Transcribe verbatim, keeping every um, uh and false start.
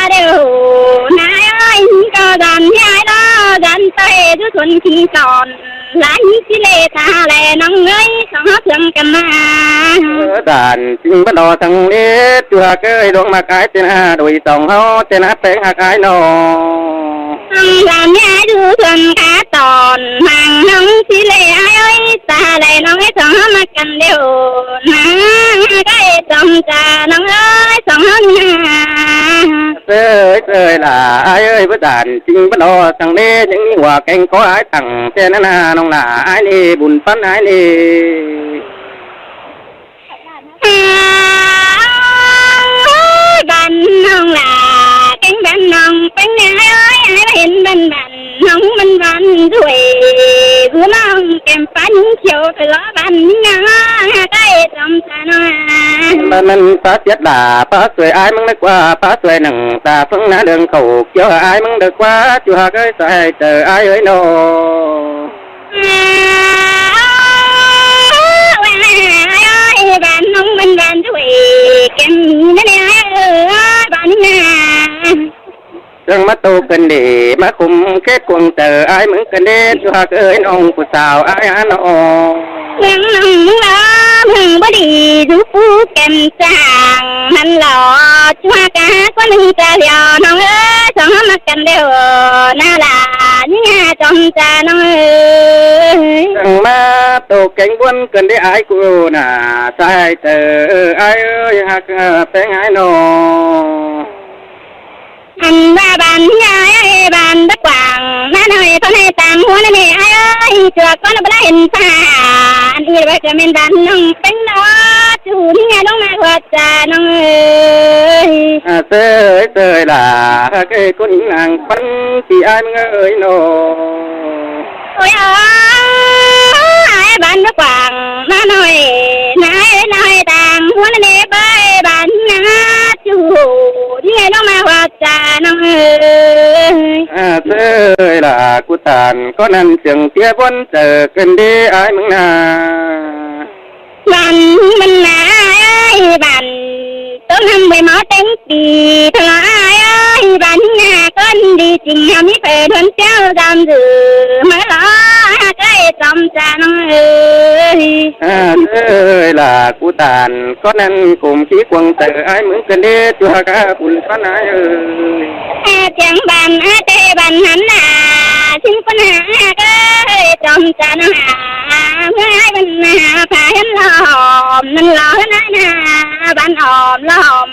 Đu ꞌnái ơi, ꞌcọ dản ꞌnị ải lo dản ꞌtoi dú thuôn ꞌkhịnh tỏn, ꞌlạ ꞌnị ꞌchí ꞌlế ta lai ꞌnọng ơi, song ꞌhọt ꞌsướng căn ꞌmá. Ơ, dản ꞌchí báu lo săng ꞌlế, ꞌchu ꞌhặc ơi, ꞌluống ꞌmặc ải ꞌtẹ ꞌna, đuổi song ꞌháu ꞌtẹ ꞌna, ꞌpéng ꞌhặc ải ꞌnọ. Dản ꞌnị ải dú thuôn ꞌkhịnh tỏn, ꞌmáng ꞌnọng ꞌchí ꞌlế ải ơi, ta lai ꞌnọng ơi, song ꞌhọt ꞌmặc căn điêu ꞌna, ꞌcọ ꞌchí tỏm ta ꞌnọng ơi, song ꞌhọt ꞌnị ꞌna. ꞌSới ơi, ꞌsới ơi, lả ải ơi, báu dản ꞌchí báu lo săng ꞌlế, ꞌnhắng ꞌmí hua kéng ꞌcó ải tẳng ꞌtẹ ꞌna ꞌna, ꞌnọng lả ải ꞌnị, bun ꞌphắn ải ꞌnị. Ơ, bản ꞌnọng lả kéng bản ꞌnọng ꞌpéng ꞌnị ải ơi, ải báu hên bản bản ꞌnọng bản bản ꞌdụi, ꞌcứ ꞌnọng kẻm ꞌphắn ꞌnhính khiêu ꞌtoi lo bản ꞌnị ꞌna, ꞌcọ ꞌchí tỏm ta ꞌnọng. Bản bản ꞌphá ꞌtiệt lả, ꞌphá ꞌsội ải ꞌmướng đảy ꞌquá, ꞌphá ꞌsội nẳng ta ꞌphớng ꞌná ꞌlương khảu ꞌkiếu ải ꞌmướng đảy ꞌquá, ꞌchu ꞌhặc ơi, sai ꞌtoi ải ơi ꞌnọ. Bản ꞌnọng bản bản ꞌdụi, kẻm ꞌnị ꞌna ꞌnị ải ơi, bản ꞌnị ꞌna. ꞌSướng ꞌmá ꞌtố căn đi, ꞌmá khum khét cuông ꞌtoi ải ꞌmướng căn đi, ꞌchu ꞌhặc ơi, ꞌnọng phủ sáo ải ꞌnọ. ꞌMướng ꞌnọng ꞌmướng lo, ꞌmướng báu đi dú phủ kẻm săng ꞌnặn lo, ꞌchu ꞌhặc ꞌcọ ꞌquá ꞌnưng ta điêu ꞌnọng ơi, song ꞌhọt ꞌmặc căn điêu ꞌna, lả ꞌnị ꞌna, tỏm ta ꞌnọng ơi. ꞌSướng ꞌmá ꞌtố kéng buôn căn đi ải ꞌcứ ꞌna, sai ꞌtoi ải ơi, ꞌhặc ꞌpéng ải ꞌnọ. Ăn ꞌva bản ꞌnị ải ơi, bản báu quảng ꞌna ꞌnọi, ꞌphắn ải tang ꞌhuôn ꞌnị ải ơi, ꞌchua ꞌcón báu ꞌla hên ꞌphạ. Ăn ꞌnị ꞌva ꞌcọ ꞌmen bản ꞌnọng ꞌpéng ꞌnọ, ꞌchu ꞌnị ꞌna ꞌluống ꞌmá ꞌhuột ta ꞌnọng ơi. À, ꞌsới ơi, ꞌsới ơi, lả ꞌhặc ơi, ꞌcốn ꞌnhính ꞌnáng ꞌphắn ꞌti ải ꞌmướng ơi ꞌnọ. Ôi ơi, ải bản báu quảng ꞌna ꞌnọi, ꞌna ải ꞌnọi tang ꞌhuôn ꞌnị báu bản ꞌnị ꞌchu ꞌnị ꞌluống ꞌmá ꞌhuột ta ꞌnọng ơi. À, ꞌsới ơi, lả ꞌcứ tản ꞌcọ ꞌnặn ꞌchương ꞌtiế buôn ꞌtoi căn đi ải ꞌmướng ꞌna. Bản ꞌmướng ꞌna ải ơi, bản ꞌtố ꞌnặm ꞌvạy ꞌmo téng pi, ꞌtoi ải ơi, bản ꞌnị ꞌcốn đi ꞌchịng, ꞌmí phaư ꞌluôn ꞌtiếu dăm dư ꞌmá lo, ꞌcọ ꞌchí tỏm ta ꞌnọng ơi. À, ꞌsới ơi, lả ꞌcứ tản ꞌcọ ꞌnặn khum ꞌkhí cuông ꞌtoi ải ꞌmướng căn đi, ꞌchu ꞌhặc ꞌcọ bun ꞌphắn ải ơi. À, ꞌtiếng bản, à, ꞌtẹ bản ꞌnặn ꞌna, ꞌchí ꞌphắn ải ꞌcọ ꞌchí tỏm ta ꞌnọng. À, ꞌmướng ải bản ꞌna, ꞌphạ hên lo ꞌhôm, ꞌnặn lo ꞌhướn ải ꞌna, bản ꞌhôm lo ꞌhôm.